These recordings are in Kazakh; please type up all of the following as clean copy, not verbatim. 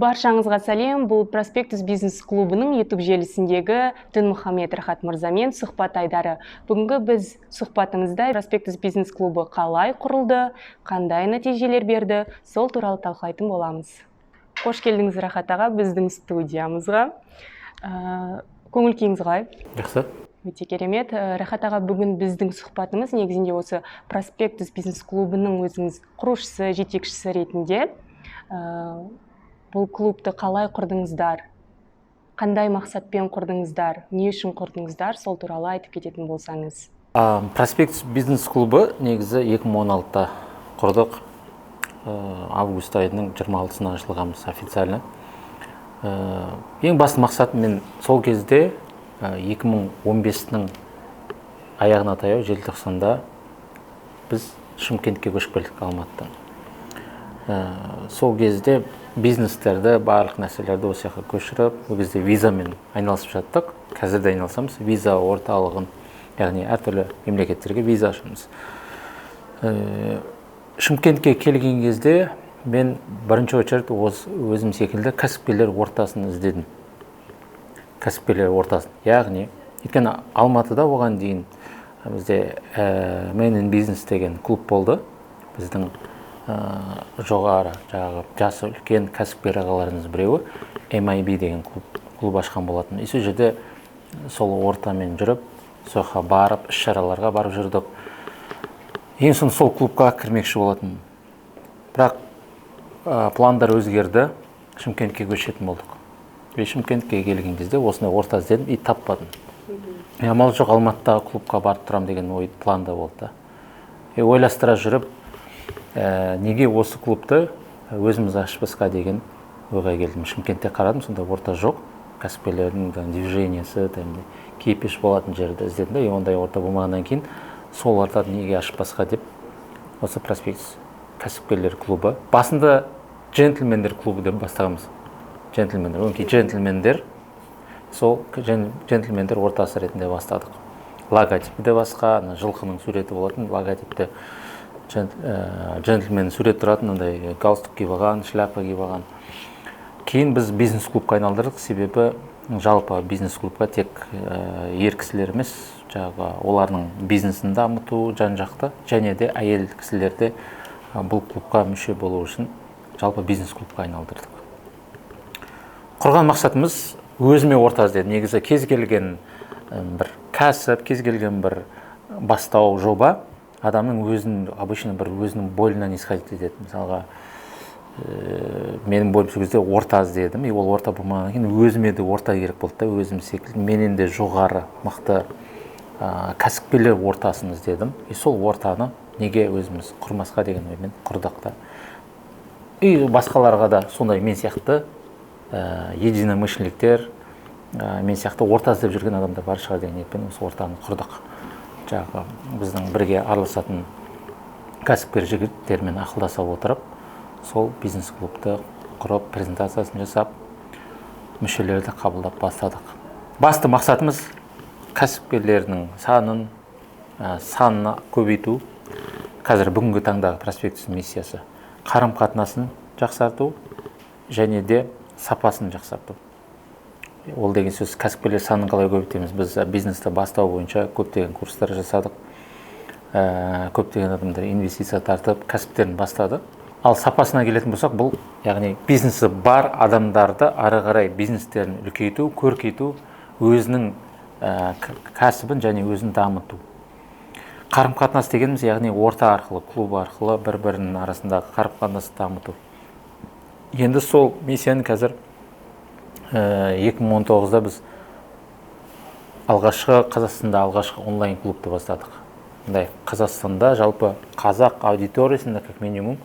Баршаңызға сәлем! Бұл Проспектус бизнес клубының YouTube желісіндегі Дінмұхамед Рахат мырзамен сұхбат айдары. Бүгінгі біз сұхбатымызда Проспектус бизнес клубы қалай құрылды, қандай нәтижелер берді, сол туралы талқылайтын боламыз. Қош келдіңіз, Рахат аға, біздің студиямызға. Көңіл күйіңіз қалай? Жақсы. Өте керемет. Рахат аға, бүгін біздің сұхбатымыз негізінде осы Проспектус бизнес клубының өзіңіз құрушысы, жетекшісі ретінде бұл клубты қалай құрдыңыздар, қандай мақсатпен құрдыңыздар, не үшін құрдыңыздар, сол туралы айтып кететін болсаңыз. Проспект бизнес клубы негізі 2016-та құрдық. Август айының 26-сына ашылғанбыз официально. Ең басты мақсат, мен сол кезде 2015-нің аяғына таяу желтоқсанда біз Шымкентке көшіп келдік Алматыдан. Сол кезде бизнестерді, барлық нәрселерді осы жаққа көшіріп, ол кезде визамен айналысып жаттық, қазір де айналысамыз, виза орталығын, яғни әртүрлі мемлекеттерге виза ашамыз. Шымкентке келген кезде мен бірінші очередь осы өзім секілді кәсіпкерлер ортасын іздедім, кәсіпкерлер ортасын, яғни өйткені Алматыда оған дейін бізде Men in Business деген клуб болды. Біздің жоғары жаңағы жасы үлкен кәсіпкер ағаларымыз біреуі MIB деген клуб ашқан болатын. И сол жерде сол ортамен жүріп, сол жаққа барып, іс шараларға барып жүрдік. Ең соңында сол клубқа кірмекші болатын, бірақ пландар өзгерді, Шымкентке көшетін болдық. И Шымкентке келген кезде осындай орта іздедім и таппадым. И амал жоқ, Алматыдағы клубқа барып тұрамын деген ой, планда болды да. И ойластыра жүріп, неге осы клубты өзіміз ашпасқа деген ойға келдім. Шымкентте қарадым, сондай орта жоқ, кәсіпкерлердің там движениесі, там кипиш болатын жерді іздедім да. И ондай орта болмағаннан кейін сол ортаны неге ашпасқа деп осы Проспект кәсіпкерлер клубы, басында джентльмендер клубы деп бастағанбыз, джентльмендер, өңкей джентльмендер, сол джентльмендер ортасы ретінде бастадық. Логотипі де басқа, ана жылқының суреті болатын логотипте, джентльмен сурет тұратын, андай галстук киіп алған, шляпа киіп алған. Кейін біз бизнес клубқа айналдырдық, себебі жалпы бизнес клубқа тек ер кісілер емес, жаңағы олардың бизнесін дамыту жан жақты және де әйел кісілер де бұл клубқа мүше болу үшін жалпы бизнес клубқа айналдырдық. Құрған мақсатымыз: өзіме орта іздедім. Негізі кез келген бір кәсіп, кез келген бір бастау, жоба адамның өзінің, обычно бір өзінің бойынан исходить етеді. Мысалға, менің бойым сол кезде орта іздедім. И ол орта болмағаннан кейін өзіме де орта керек болды да, өзім секілді менен де жоғары мықты кәсіпкерлер ортасын іздедім. И сол ортаны неге өзіміз құрмасқа деген оймен құрдық та. И басқаларға да сондай мен сияқты единомышленниктер, мен сияқты орта іздеп жүрген адамдар бар шығар деген ниетпен осы ортаны құрдық. Жаңағы біздің бірге араласатын кәсіпкер жігіттермен ақылдаса отырып, сол бизнес клубты құрып, презентациясын жасап, мүшелерді қабылдап бастадық. Басты мақсатымыз: кәсіпкерлердің санын санын көбейту. Қазір бүгінгі таңдағы Проспектістің миссиясы: қарым қатынасын жақсарту және де сапасын жақсарту. Ол деген сөз, кәсіпкерлер санын қалай көбейтеміз? Біз бизнесті бастау бойынша көптеген курстар жасадық, көптеген адамдар инвестиция тартып, кәсіптерін бастады. Ал сапасына келетін болсақ, бұл яғни бизнесі бар адамдарды ары қарай бизнестерін үлкейту, көркейту, өзінің кәсібін және өзін дамыту. Қарым қатынас дегеніміз, яғни орта арқылы, клуб арқылы бір бірінің арасындағы қарым қатынасты дамыту. Енді сол миссияны қазір 2019-да біз алғашқы, Қазақстанда алғашқы онлайн клубты бастадық. Мындай Қазақстанда, жалпы қазақ аудиториясында как минимум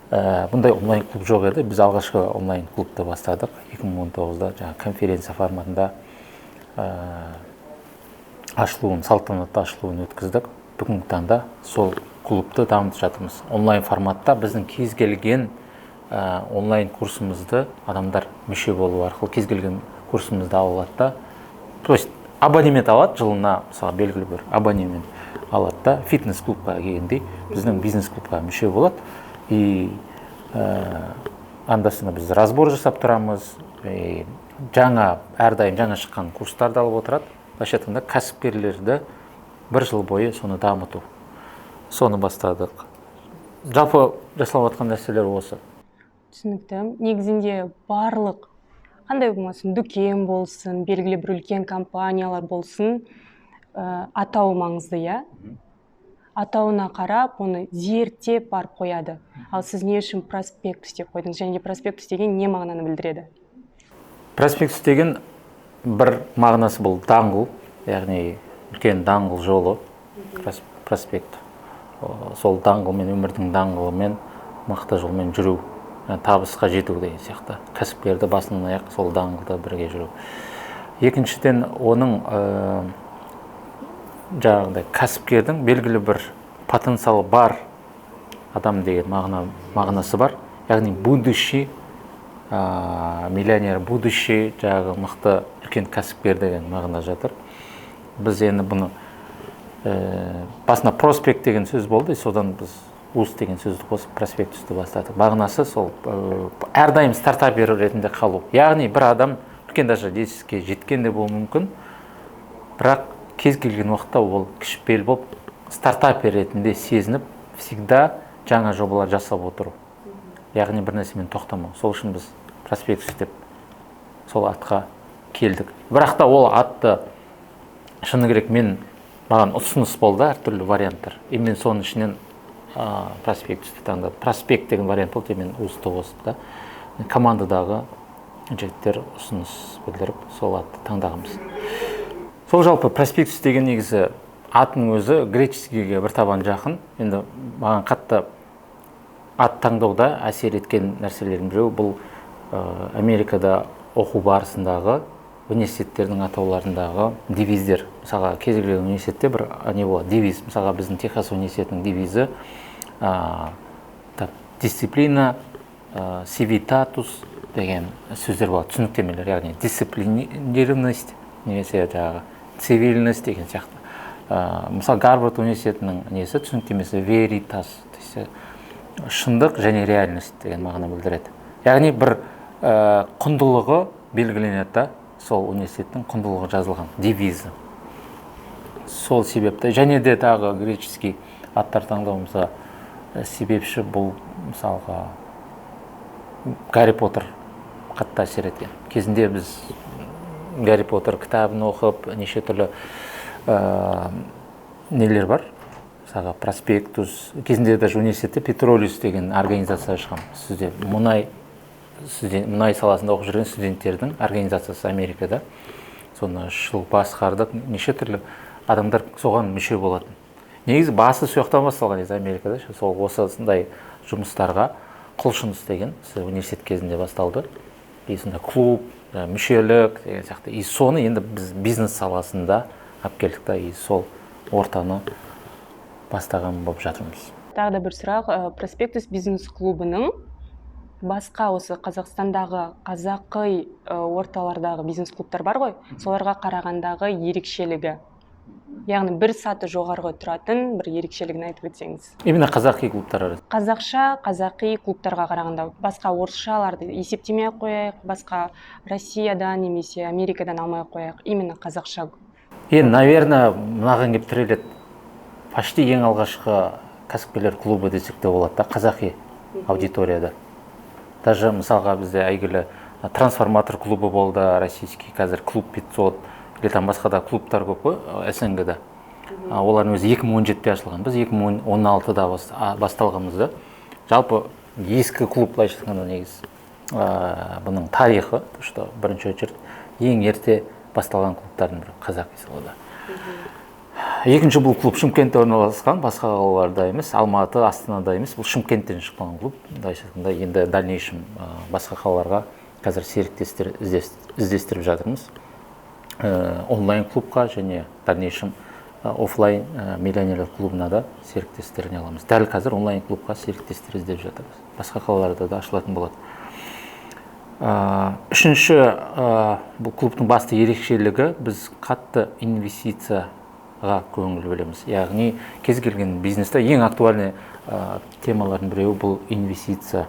бұндай онлайн клуб жоқ еді. Біз алғашқы онлайн клубты бастадық 2019-да, жаңағы конференция форматында ашылуын, салтанатты ашылуын өткіздік. Бүгінгі таңда сол клубты дамытып жатырмыз онлайн форматта. Біздің кез келген онлайн курсымызды адамдар мүше болу арқылы кез келген курсымызды ала алады да, то есть абонемент алады, жылына мысалы белгілі бір абонемент алады да, фитнес клубқа келгендей біздің бизнес клубқа мүше болады. И Анда-санда біз разбор жасап тұрамыз, жаңа, әрдайым жаңа шыққан курстарды алып отырады. Былайша айтқанда, кәсіпкерлерді бір жыл бойы соны дамыту. Соны бастадық. Жалпы жасалып жатқан нәрселер осы. Түсінікті. Негізінде барлық қандай болмасын, дүкен болсын, белгілі бір үлкен компаниялар болсын, атауы маңызды, иә? Атауына қарап, оны зерттеп барып қояды. Ал сіз не үшін проспектус деп қойдыңыз? Және де проспектус деген не мағынаны білдіреді? Проспектус деген бір мағынасы бұл даңғыл, яғни үлкен даңғыл жолы, проспект. Сол даңғылмен, өмірдің даңғылымен, мықты жолмен жүру, табысқа жету деген сияқты. Кәсіпкерді басынан аяқ сол даңғылда бірге жүру. Екіншіден, оның жаңағыдай кәсіпкердің белгілі бір потенциалы бар адам деген мағынасы бар. Яғни будущий миллионер, будущий жаңағы мықты үлкен кәсіпкер деген мағына жатыр. Біз енді бұны басында проспект деген сөз болды, содан біз ус деген сөзді қосып проспектусты бастадық. Мағынасы сол, әрдайым стартапер ретінде қалу. Яғни бір адам үлкен даже жетістікке жеткен де болуы мүмкін, бірақ кез келген уақытта ол кішіпейіл болып, стартапер ретінде сезініп, всегда жаңа жобалар жасап отыру. Яғни бір нәрсемен тоқтамау. Сол үшін біз проспектус деп сол атқа келдік. Бірақ та ол атты, шыны керек, маған ұсыныс болды әртүрлі варианттар. И мен соның ішінен проспектусты таңдадым. Проспект деген вариант болды, мен усты қосып та, командадағы жігіттер ұсыныс білдіріп, сол атты таңдағанбыз. Сол жалпы проспектус деген негізі атының өзі греческийге бір табан жақын. Енді маған қатты ат таңдауда әсер еткен нәрселердің біреуі бұл Америкада оқу барысындағы университеттердің атауларындағы девиздер. Мысалға, кез келген университетте бір не болады, девиз. Мысалға, біздің Техас университетінің девизі дисциплина, civitatus деген сөздер болады, түсініктемелер, яғни дисциплинированность немесе жаңағы цивильность деген сияқты. Мысалы, Гарвард университетінің несі, түсініктемесі veritas, то есть шындық және реальность деген мағына білдіреді. Яғни бір құндылығы белгіленеді да, сол университеттің құндылығы жазылған девизі. Сол себепті және де тағы греческий аттар таңдауымызға себепші бұл, мысалға, Гарри Поттер қатты әсер еткен. Кезінде біз Гарри Поттер кітабын оқып, неше түрлі нелер бар, мысалға, проспектус. Кезінде даже университетте Петролиус деген организация ашқан, сізде мұнай студент, мұнай саласында оқып жүрген студенттердің организациясы Америкада. Соны 3 жыл басқардық, неше түрлі адамдар соған мүше болатын. Негізі басы сол жақтан басталған негізі Америкада ше, сол осындай жұмыстарға құлшыныс деген сол университет кезінде басталды. И сондай клуб, мүшелік деген сияқты. И соны енді біз бизнес саласында алып келдік та, и сол ортаны бастаған болып жатырмыз. Тағы да бір сұрақ. Проспектус бизнес клубының басқа осы Қазақстандағы қазақи орталардағы бизнес клубтар бар ғой, соларға қарағандағы ерекшелігі, яғни бір саты жоғарғы тұратын бір ерекшелігін айтып өтсеңіз. Именно қазақи клубтар арасында? Қазақша, қазақи клубтарға қарағанда. Басқа орысшаларды есептемей ақ қояйық, басқа Россиядан немесе Америкадан алмай ақ қояйық, именно қазақша. Енді, наверное, мынаған келіп тіреледі: почти ең алғашқы кәсіпкерлер клубы десек те болады да қазақи аудиторияда. Даже мысалға, бізде әйгілі Трансформатор клубы болды российский, қазір Клуб 500 или там басқа да клубтар көп қой СНГ да. Олардың өзі 2017-те ашылған, біз 2016-да басталғанбыз да. Жалпы ескі клуб, былайша айтқанда, негізі бұның тарихы, то что бірінші очередь ең ерте басталған клубтардың бірі қазақи салада. Екінші, бұл клуб Шымкентте орналасқан, басқа қалаларда емес, Алматы, Астанада емес, бұл Шымкенттен шыққан клуб, былайша айтқанда. Енді дальнейшем басқа қалаларға қазір серіктестер іздестіріп жатырмыз. Онлайн клубқа және дальнейшем офлайн миллионерлер клубына да серіктестер не аламыз. Дәл қазір онлайн клубқа серіктестер іздеп жатырмыз, басқа қалаларда да ашылатын болады. Үшінші, бұл клубтың басты ерекшелігі: біз қатты инвестицияға көңіл бөлеміз. Яғни кез келген бизнесте ең актуальный темалардың біреуі бұл инвестиция.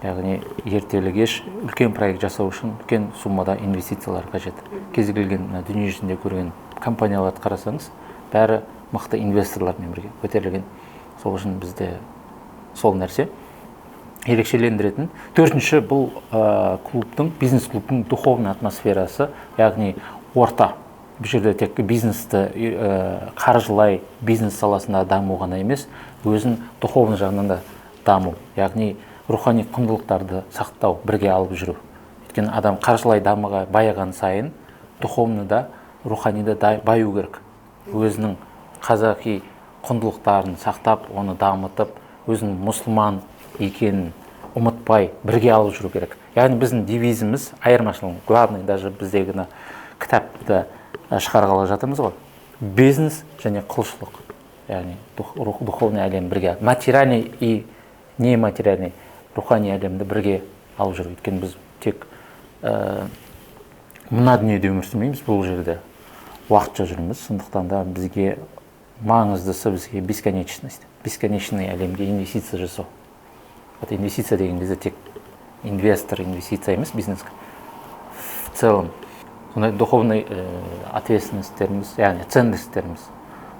Яғни ертелі кеш үлкен проект жасау үшін үлкен суммада инвестициялар қажет. Кез келген мына дүние жүзінде көрген компанияларды қарасаңыз, бәрі мықты инвесторлармен бірге көтерілген. Сол үшін бізде сол нәрсе ерекшелендіретін. Төртінші, бұл клубтың, бизнес клубтың духовный атмосферасы, яғни орта. Бұл жерде тек бизнесті қаржылай бизнес саласында даму ғана емес, өзін духовный жағынан да даму, яғни рухани құндылықтарды сақтау, бірге алып жүру. Өйткені адам қаржылай дамыға байыған сайын духовный да, рухани да баю керек. Өзінің қазақи құндылықтарын сақтап, оны дамытып, өзінің мұсылман екенін ұмытпай, бірге алып жүру керек. Яғни біздің девизіміз, айырмашылығы, главный, даже біздегі мына кітапты шығарғалы жатырмыз ғой, бизнес және құлшылық, яғни духовный әлем бірге, материальный и нематериальный, рухани әлемді бірге алып жүру. Өйткені біз тек мына дүниеде өмір сүрмейміз, бұл жерде уақытша жүрміз. Сондықтан да бізге маңыздысы, бізге бесконечность, бесконечный әлемге инвестиция жасау. Вот инвестиция деген кезде тек инвестор, инвестиция емес, бизнеске в целом сондай духовный ответственностьтеріміз, яғни ценностьтеріміз,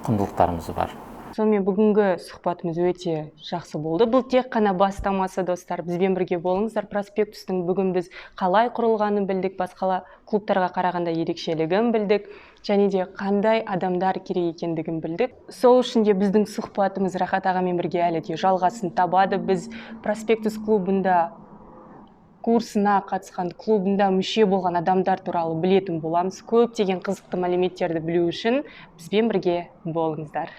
құндылықтарымыз бар. Сонымен, бүгінгі сұхбатымыз өте жақсы болды. Бұл тек қана бастамасы, достар. Бізбен бірге болыңыздар. Проспектустың бүгін біз қалай құрылғанын білдік, басқа клубтарға қарағанда ерекшелігін білдік және де қандай адамдар керек екендігін білдік. Сол үшін де біздің сұхбатымыз Рахат ағамен бірге әлі де жалғасын табады. Біз Проспектус клубында курсына қатысқан, клубында мүше болған адамдар туралы білетін боламыз. Көптеген қызықты мәліметтерді білу үшін бізбен бірге болыңыздар.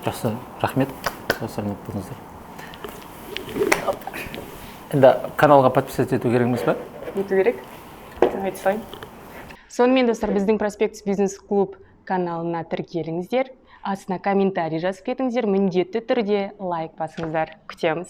Жақсы, рахмет, сау болыңыздар. Енді каналға подписаться ету керек емес па? Ету керек, айта салайын. Сонымен, достар, біздің Проспектус бизнес клуб каналына тіркеліңіздер, астына комментарий жазып кетіңіздер, міндетті түрде лайк басыңыздар. Күтеміз.